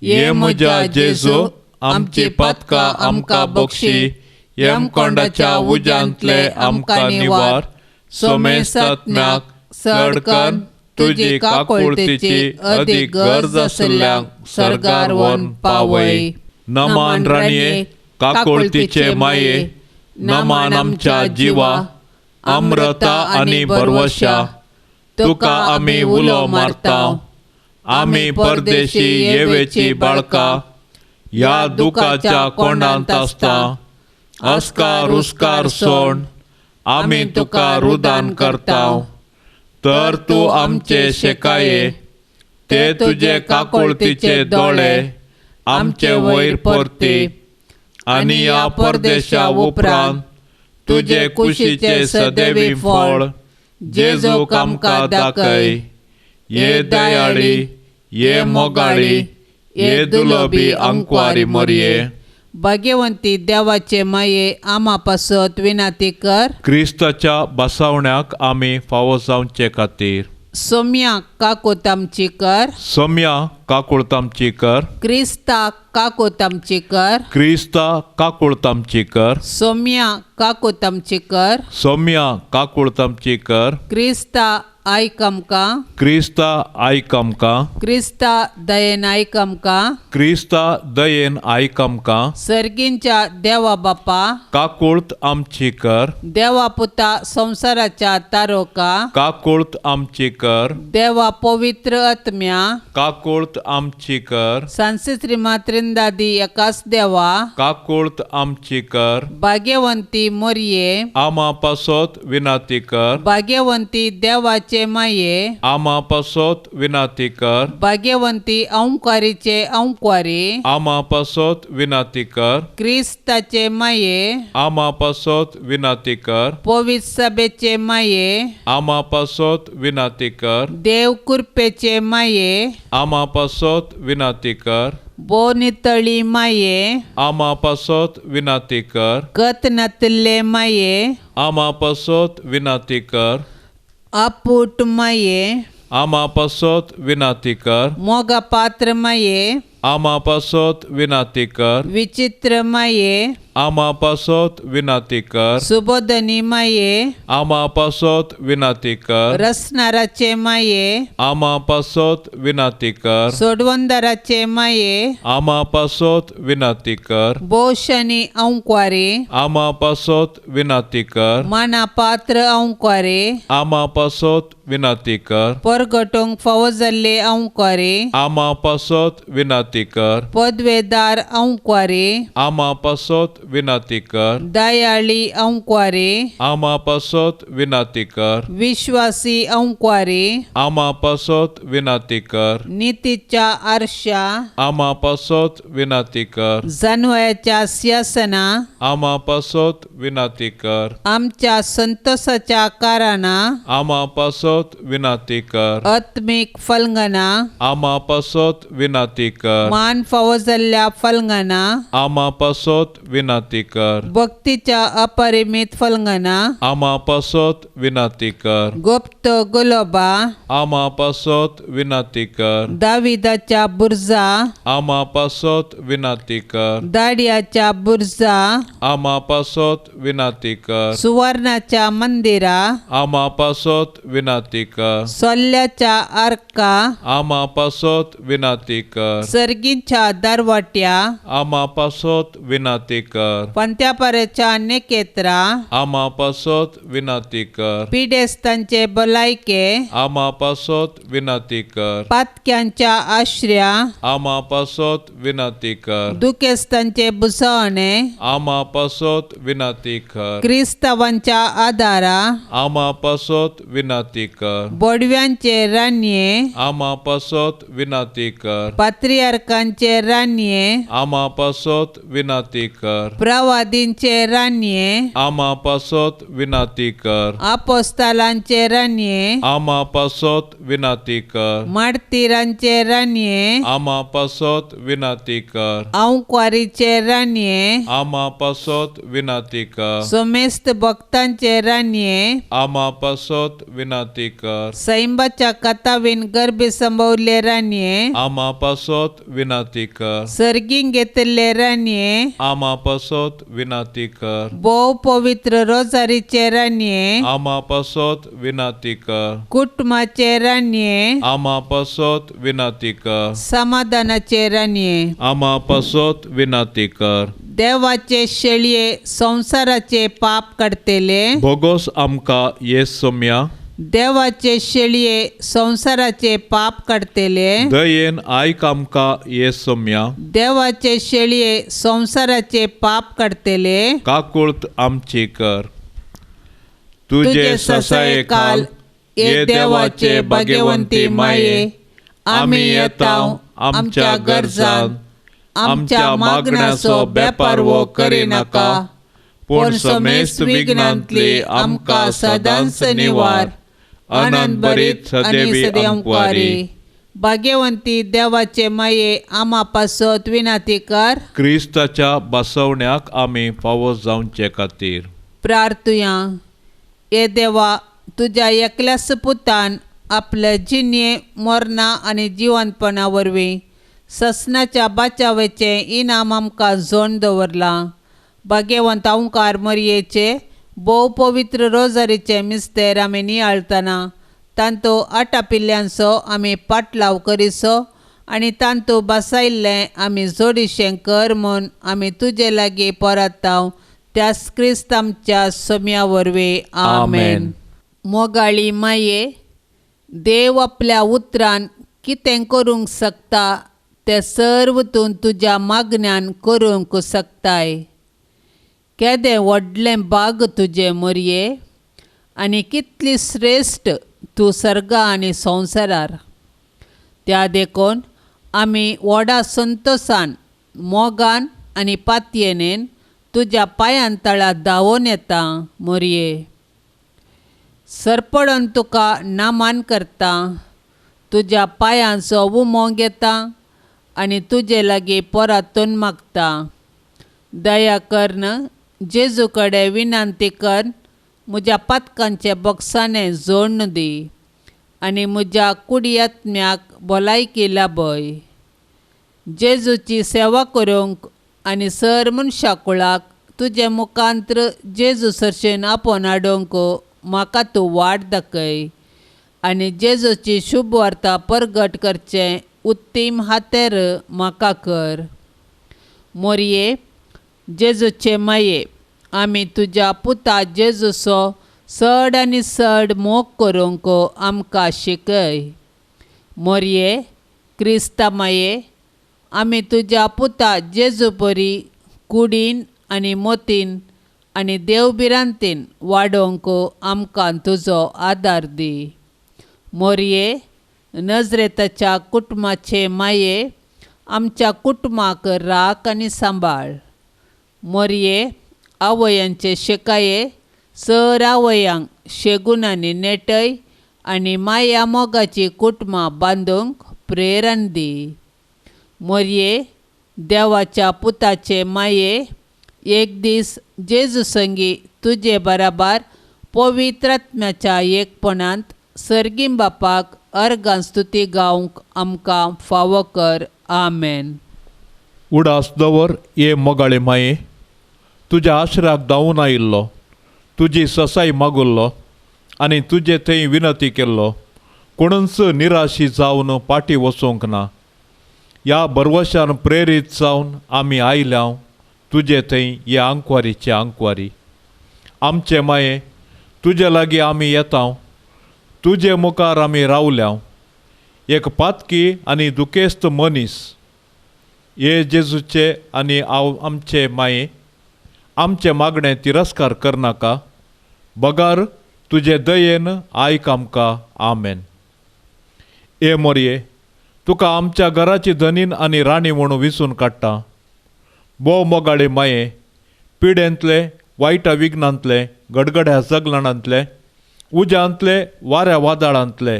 ये म्हज्या जेजू, आमची पातकां आमकां बक्षी, यमकोंडाच्या उज्यांतले आमकां निवार, सोमेस्तात्म्याक चडकन तुजी काकुळतीची अदीक गरज आशिल्ल्यांक सर्गार व्हरून पावय. नमान राणये, काकुळतीचे माये, नमान आमच्या जिवा, अमृता आनी भरवशा, तुका आमी उलो मारता. आमी परदेशी येवेची बाळका, ह्या दुखाच्या कोंडांत आसता, अस्कार उस्कार सोण आमी तुका रुदान करता. तर तूं आमचे शेकाये, ते तुजे काकुळतीचे दोळे आमचे वयर परती, आनी ह्या परदेशा उपरांत तुजे कुशीचे सदैवी फळ जेजूक आमकां दाखय. ये दयाळी, ये मोगाळी, ये दुलबी आंकवारी मरये, भाग्यवंती देवाचे माये, आमा पासत विनंती कर. क्रिस्ताच्या बसावण्याक आमी फावो जावचे खातीर सोम्या काकूत आमची कर. सोम्या काकूळत आमची कर. क्रिस्ता काकूत आमची कर. क्रिस्ता काकूळत आमची कर. सोम्या काकूत आमची कर. सोम्या काकूळत आमची कर. क्रिस्ता आयक आमकां. क्रिस्ता आयक आमकां. क्रिस्ता दयेन आयक आमकां. क्रिस्ता दयेन आयक आमकां. सर्गींच्या देवा बापा, काकुळत आमची कर. देवा पुता संवसाराच्या तारोका, काकुळत आमची कर. देवा पवित्र आत्म्या, काकुळत आमची कर. सांसित्री मात्रिंदादी एकाच देवा, काकुळत आमची कर. भाग्यवंती मोरये, आमा पासत विनाती कर. भाग्यवंती देवाचे माये, आमा पासत विनाती कर. भाग्यवंती अंकारीचे अंकारी, आमा पासत विनाती कर. क्रिस्ताचे माये, आमा पासत विनाती कर. पवित्र सभेचे माये, आमा पासत विनाती कर. देव कृपेचे माये, आमा पासत विनाती कर. बोनितळी माये, आमा पासत विनाती कर. गत नातिल्ले माये, आमा पासत विनाती कर. आपूट माये, आमा पासत विनाती कर. मोगा पात्र माये, आमा पासत विनाती कर. विचित्र माये, आमा पासत विनाती कर. सुबोधनी माये, आमा पासत विनाती कर. रसनाराचे माये, आमा पासत विनाती कर. सोडवंदराचे माये, आमा पासत विनाती कर. बोशनी अंक्वारी, आमा पासत विनाती कर. माना पात्र अंक्वारी, आमा पासत विनाती कर. परगटूंक फावो जाल्ले अंक्वारी, आमा पासत विनाती कर. पदवेदार अंक्वारी, आमा पासत विनाती कर. दयाळी अंक्वारी, आमा पासत विनाती कर. विश्वासी अंक्वारी, आमा पासत विनाती कर. नितीच्या आरशा, आमा पासत विनाती कर. जानवयाच्या सिंहासना, आमा पासत विनाती कर. आमच्या संतोषाच्या कारणां, आमा पासत विनाती कर. आत्मीक फलंगना, आमा पासत विनाती कर. मान फावो जाल्ल्या फलंगना, आमा पासत विनाती कर. भक्तीच्या अपरिमित फलंगना, आमा पासत विनाती कर. गुप्त गुलोबा, आमा पासत विनाती कर. दाविदाच्या बुर्जा, आमा पासत विनाती कर. दाडियाच्या बुर्जा, आमा पासत विनाती कर. सुवर्णाच्या मंदिरा, आमा पासत विनाती कर. सोल्ल्याच्या आर्का, आमा पासत विनाती कर. सर्गींच्या दरवाट्या, आमा पासत विनाती कर. पंत्यापाऱ्याच्या नेकेत्रा, आमा पासत विनाती कर. पिडेस्तांचे भलायके, आमा पासत विनाती कर. पातक्यांच्या आश्र्या, आमा पासत विनाती कर. दुखेस्तांचे बुसवणे, आमा पासत विनाती कर. क्रिस्तावांच्या आदारा, आमा पासत विनाती कर. बोडव्यांचे रानये, आमा पासत विनाती कर. पात्रियार्कांचे रानये, आमा पासत विनाती कर. प्रवादींचे रानये, आमा पासत विनाती कर. आपोस्तालांचे रानये, आमा पासत विनाती कर. मार्तीरांचे रानये, आमा पासत विनाती कर. अंक्वारीचे रानये, आमा पासत विनाती कर. सोमेस्त भक्तांचे रानये, आमा पासत विनाती कर. सैंबाच्या कथावीन गर्भे संभवले रानये, आमा पासत विनाती कर. सर्गीं घेतिल्ले रानये, आमा पासत विनाती कर. भोव पवित्र रोजारीचे रानये, आमा पासत विनाती कर. कुटुंबाचे रानये, आमा पासत विनाती कर. समाधानाचे रानये, आमा पासत विनाती कर. देवाचे शेळये संवसाराचे पाप काडटेले, भोगोस आमकां येस सोम्या. देवाचे शेळये संवसाराचे पाप काडटेले, दयेन आयक आमकां येस सोम्या. देवाचे शेळये संवसाराचे पाप काडटेले, काकुळत आमची कर. तुजे ससाये खाल ये देवाचे भाग्यवंती माये, आमी येता आमच्या गरजान, आमच्या मागण्याचो बेपारवो करिनाका, पूण समेस्त विघ्नांतली आमकां सदांच निवार. आनंद भरीत सदैवी अंकवारी. भाग्यवंती देवाचे माये, आमा पासत विनाती कर. क्रिस्ताच्या बसवण्याक आमी फावो जावचे खातीर प्रार्थुया. हे देवा, तुज्या एकल्याच पुतान आपल्या जिणे मरणा आनी जिवंतपणा वरवीं ससनाच्या बाचावेचें इनाम आमकां जोण दवरलां. भाग्यवंत ओंकार मरयेचे भोव पवित्र रोजारीचे मिस्तेर आमी नियाळतना तांतू आटापिल्ल्यांचो आमी पाटलाव करिसो आनी तांतू बसायल्लें आमी जोडिशें कर म्हूण आमी तुजे लागीं परताव त्यास क्रिस्त आमच्या सोम्या वरवीं. आमेन. मोगाळी माये, देव आपल्या उतरान कितें करूंक शकता तें सर्व तूं तुज्या मागण्यान करूंक शकताय. केदें व्हडलें बाग तुजें मोरये आनी कितली श्रेश्ठ तूं सर्गा आनी संवसारार. त्या देखून आमी व्हडा संतोशान मोगान आनी पातयेनेन तुज्या पांयां तळा धांवून येता मोरये. सरपळून तुका नामान करता, तुज्या पांयांचो उमो घेता आनी तुजे लागीं परतून मागता. दया करून जेजू कडेन विनंती कर म्हज्या पातकांचे बॉक्साने जोडून दी आनी म्हज्या कुडयात्म्याक भलायकी लाभय. जेजूची सेवा करूंक आनी सर मनशा कुळाक तुजे मुखांत्र जेजू सरशेन आपोवन हाडूंक म्हाका तूं वाट दाखय आनी जेजूची शुभ वार्ता परगट करचें उत्तीम हातेर म्हाका कर. मोरये, जेजूचे माये, आमी तुज्या पुता जेजूचो चड आनी चड मोग करूंक आमकां शिकय. मोरये, क्रिस्ता माये, आमी तुज्या पुता जेजू परी कुडीन आनी मोतीन आनी देवभिरांतीन वाडोवंक आमकां तुजो आदार दी. मोरये, नजरेताच्या कुटुंबाचे माये, आमच्या कुटुंबाक राख आनी सांबाळ. मोरये, आवयांचे शेकाये सर आवयांक शेगून आनी नेटय आनी माया मोगाची कुटुंबां बांदूंक प्रेरण दी. मोरये, देवाच्या पुताचे माये, एक दीस जेजू संगी तुजे बराबर पवित्र आत्म्याच्या एकपणांत सर्गीं बापाक अर्गां स्तुती गावंक आमकां फावो कर. आमेन. उडास दवर ये मोगाळे माये, तुज्या आश्राक धांवून आयिल्लो, तुजी ससाय मागुल्लो आनी तुजे थंय विनती केल्लो. कोणूच निराशी जावन पाटी वचूंक ना. ह्या भरवशान प्रेरीत जावन आमी आयल्या तुजे थंय हे आंकवारीचे आंकवारी. आमचे माये, तुजे लागीं आमी येता, तुजे मुखार आमी रावल्या. एक पातकी आनी दुखेस्त मनीस हे जेजूचे आनी आमचे माये, आमचें मागणें तिरस्कार करनाका, बगार तुजे दयेन आयक आमकां. आमेन. हे मोरये, तुका आमच्या घराची धनीन आनी राणी म्हणून विसून काडटा. भोव मोगाळे माये, पिडेंतले, वायटा विघ्नांतले, गडगड्या जगलणांतले, उज्यांतले, वाऱ्या वादळांतले,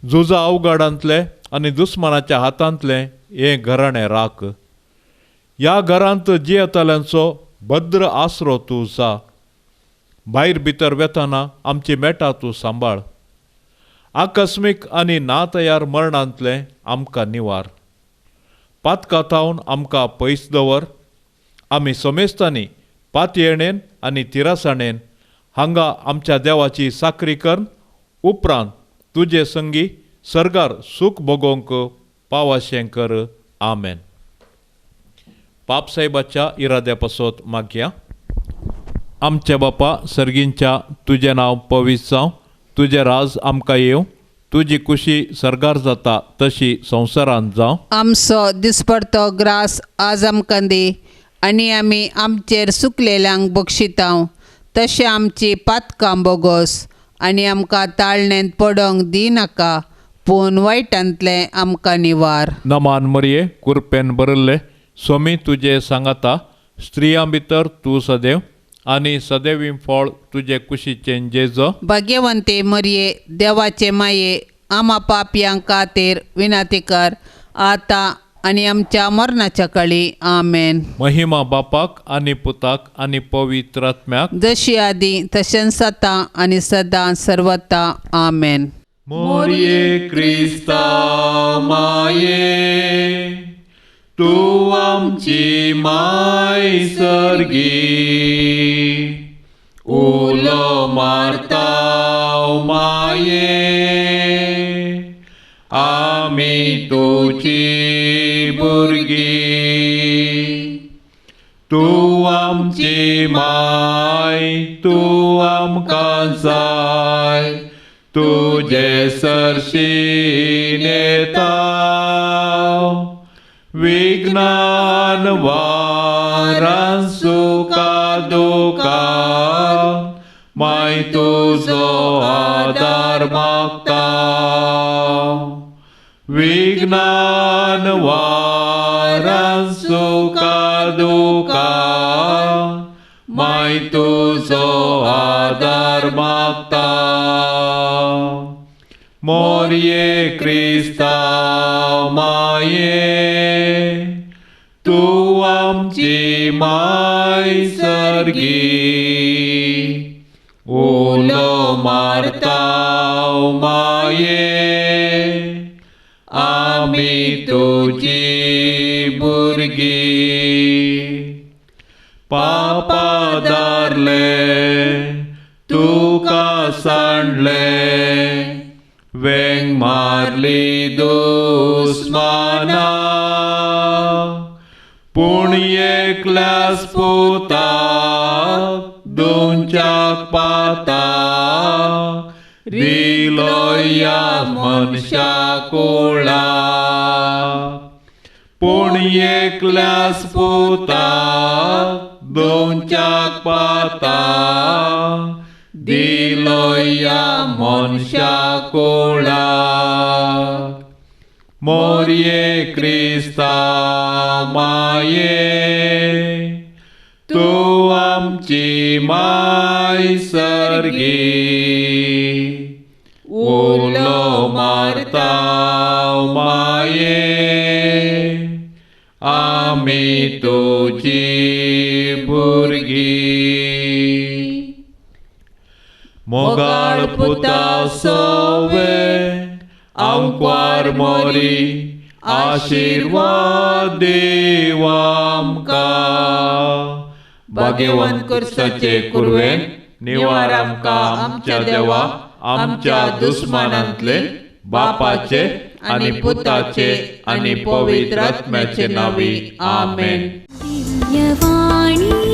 झुजा अवघडांतले आनी दुस्मानाच्या हातांतले हें घराणें राख. ह्या घरांत जियेतल्यांचो भद्र आसरो तूं जा. भायर भितर वेतना आमची मेटा तूं सांबाळ. आकस्मीक आनी ना तयार मरणांतलें आमकां निवार. पातका थावन आमकां पयस दवर. आमी समेस्तांनी पातयेणेन आनी तिरासाणेन हांगा आमच्या देवाची साकरी कर उपरांत तुजे संगी सर्गार सूख भोगोवंक पावाशें कर. आमेन. पापसाहेबाच्या इराद्या पासत मागया. आमच्या बापा सर्गींच्या, तुजें नांव पवित्र जावं, तुजें राज आमकां येवं, तुजी कुशी सर्गार जाता तशी संवसारांत जावं. आमचो दिसपडतो ग्रास आज आमकां दी आनी आमी आमचेर सुकलेल्यांक बक्षितांव तशें आमची पातकां बोगोस आनी आमकां ताळणेंत पडोंक दी नाका, पूण वायटांतलें आमकां निवार. नमान मरये, कुरपेन भरिल्ले स्वामी तुजे सांगाता, स्त्रियां भितर तूं सदैव आनी सदैवी फळ तुजे कुशीचें जेजो. भाग्यवंते मरये, देवाचे माये, आमा पापयां खातीर विनंती कर आतां आनी आमच्या मरणाच्या काळी. आमेन. महिमा बापाक आनी पुताक आनी पवित्र आत्म्याक, जशी आदी तशेंच आतां आनी सदां सर्वता. आमेन. मोरये क्रिस्ता माये, तूं आमची माय सर्गी, उलो मारता माये, आमी तुजी भुरगीं. तूं आमची माय, तूं आमकां जाय, तुजे सरशीं येता. विज्ञान वारान सुखा दुखान माय तुजो आदार मागता. विज्ञान वारान सुखा दुखान माय तुजो आदार मागता. मोरये क्रिस्तांव माये, तूं आमची माय सर्गी. उलो मारता माये, आमी तुजी भुरगीं. पापा दारले तुका सांडले, वेंग मारली दुस्माना. पूण एकल्याच पुताक दोनच्याक पाता दिलो ह्या मनशा कुळा. पूण एकल्याच पुताक दोनच्याक पाता दिलो ह्या मनशा कुळा. मोरये क्रिस्तांव माये, तूं आमची माय सर्गी. उलो मारता माये, आमी तुजी भुरगीं. मोगाळ पुता सोवे आंकवार मोरी, आशिर्वाद देव आमकां. भाग्यवंत कुर्साचे कुरवेन निवार आमकां आमच्या देवा आमच्या दुस्मानांतले, बापाचे आनी पुताचे आनी पवित्र आत्म्याचे नांवी. आमेन. दिव्यवाणी.